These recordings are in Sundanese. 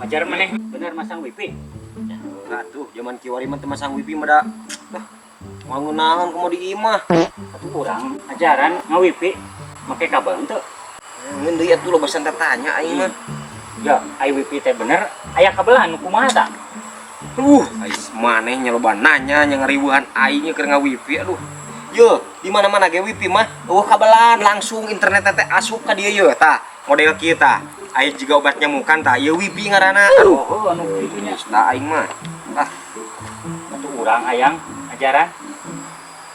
Ajaran maneh bener masang wifi. Nah tuh, zaman kiwari mah teu masang wifi mah da. Dah. Ngangunahan kumaha di imah. Atuh urang ajaran ngawifi make kabel henteu. Ngeun deui atuh loba tanya aing mah. Ya, ai wifi teh bener aya kabelan nu kumaha tah? Ais maneh nya loba nanya nya ngariweuhan aing keur ngawifi aduh. Yo, di mana-mana ge wifi mah eueuh kabelan langsung internet teh asup ka dieu ye tah. Model kieu tah. Ais juga obat nyamukan tah, ieu wifi ngaranna. Aduh, Oh, anu kitu nya. tah aing mah. Tah, Atuh urang hayang ajaran.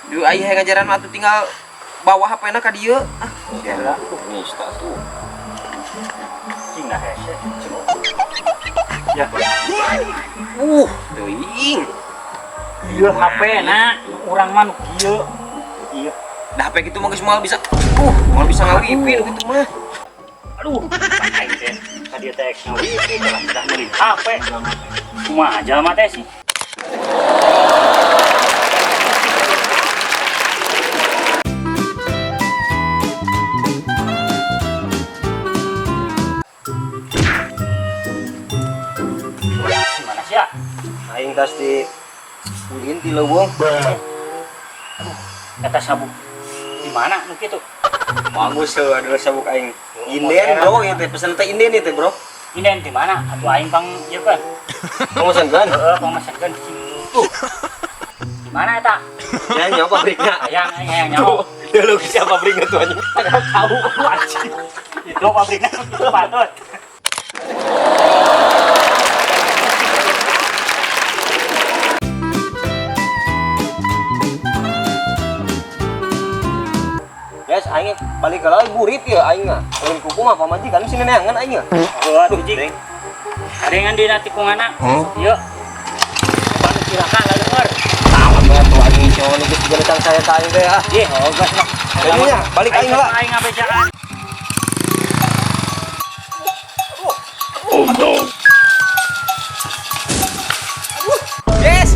Duh aing hayang ngajaran mah atuh tinggal bawa HP-na ka dieu. Ah, Heula. nista tuh. Cing dah hese. Ya, Teuing. ieu HP na urang mah nu kieu. Ieu. Dah HP kitu mah geus moal bisa. Moal bisa ngawifi nu kitu mah. Aduh, aing teh ka dieu teh ngawifi telah dah meuli HP. Kumaha jalma teh sih? Gimana sih ya? Aing tas di ulin ti leuweung. Eta sabuk di mana nu kitu? Bagus heuh adalah sabuk aing. Inden bro, ieu teh pesen teh inden ieu teh bro. Inden di mana? Atuh aing pang ieu kan. Kamu mesenkeun? Heeh, pang mesenkeun. Tuh. Di mana eta? Ya nyawa pabrikna. Hayang aing hayang nyawa. Tuh, lu siapa pabrikna tuh anjing? Tahu anjing. Itu pabriknya itu patut. Guys, aing balik ke lagi burit ya aing mah. Ulin kuku mah pamajikan sini neangan aing ya. Heeh, atuh jing. Ada yang dina tikunganna. Ieu. Bang silakan lah denger. Tahu tuh anjing cowok nu geus geuleuh saya ka aing teh ah. Ih, oh geus mah. Jadi nya, balik aing heula. Aing ngabejaan. Yes.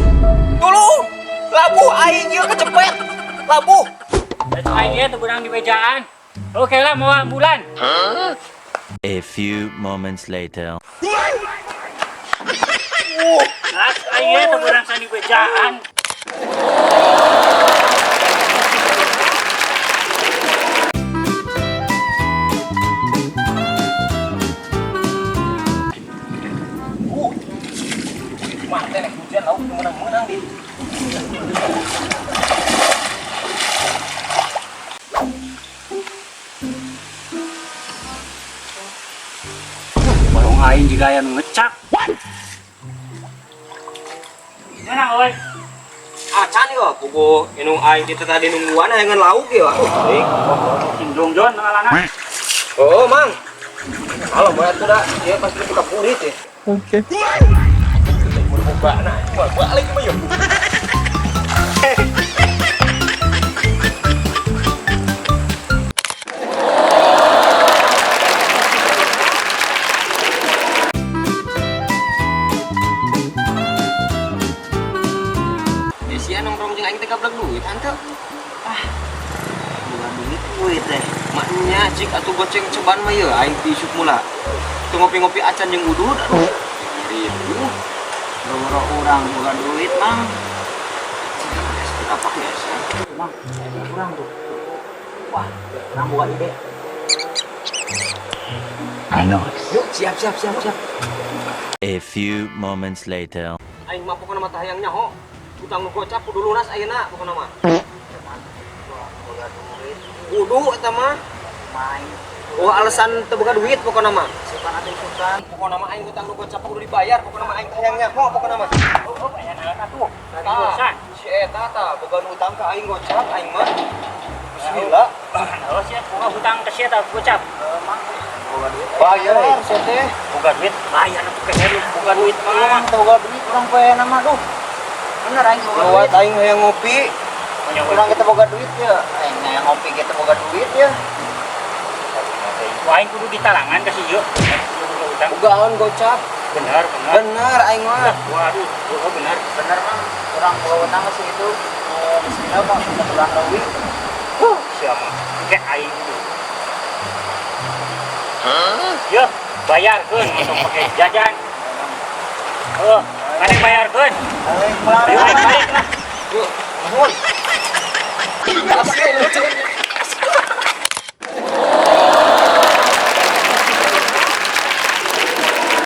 Tolong. Labuh aing ieu kecepet. Labuh. Eta aing ieu teu beunang di bejaan. Oke lah, mau ambulan. A few moments later. Nah, aing ieu teu beunang sani bejaan. Mah teh rek hujan lauk menang-menang di. Warung aing juga aya nu ngecak. Menang euy. Acan yo, pugu inung aing kita tadi nungguan hayangan lauk yo. Aduh, Sing jongjon ngalana. Oh, Mang. Halo, mau atuh da, ieu pasti buka kulit ya. Oke. Buka nah, balik mah yo. Sia nongkrong jeung aing teh gablek duit hanteu. Ah. Boga duit we teh. Maknya cik atuh goceng ceban mah ye aing ti isuk mula. Teu ngopi-ngopi acan jeung udud aduh. Ribu. Boro urang boga duit, Mang. Apa biasa? Mang, urang tuh. Wah, urang boga ide. Yuk, siap siap siap siap. A few moments later. Aing mah pokona mah tah hayang nyaho. Utang nu gocap kudu lunas ayeuna pokona mah. Boga duit, Kudu eta mah. main. Oh alasan teu boga duit pokona mah. Sukan atuh sukan. Pokona mah aing utang nu gocap kudu dibayar pokona mah aing tah hayang nyaho pokona mah. Oh, aya naon atuh? Tah, si eta tah boga nu utang ka aing gocap aing mah. Bismillah. Oh, sia boga hutang ka sia tah gocap. Mang, boga duit. Bayar sia teh. Boga duit bayar atuh ke lu boga duit mah. Mang, teu boga duit urang poe nama duh. Bener aing boga Lewat duit. aing hayang ngopi. Urang kita boga duit ya. Aing hayang ngopi kita boga duit ya. Wah, aing kudu ditalangan ka si ieu. Boga hutang. Bogaan gocap. Bener, bener. Bener aing mah. Waduh, oh bener. Bener, Mang. Urang boga utang ke si itu. Bismillah, Mang, satu bulan leuwih. Siapa? Kayak aing gitu. Yo, bayarkeun untuk pakai jajan. Heuh, maneh bayarkeun. Ayo pulang. Ayo aing balik lah. Yuk, nuhun.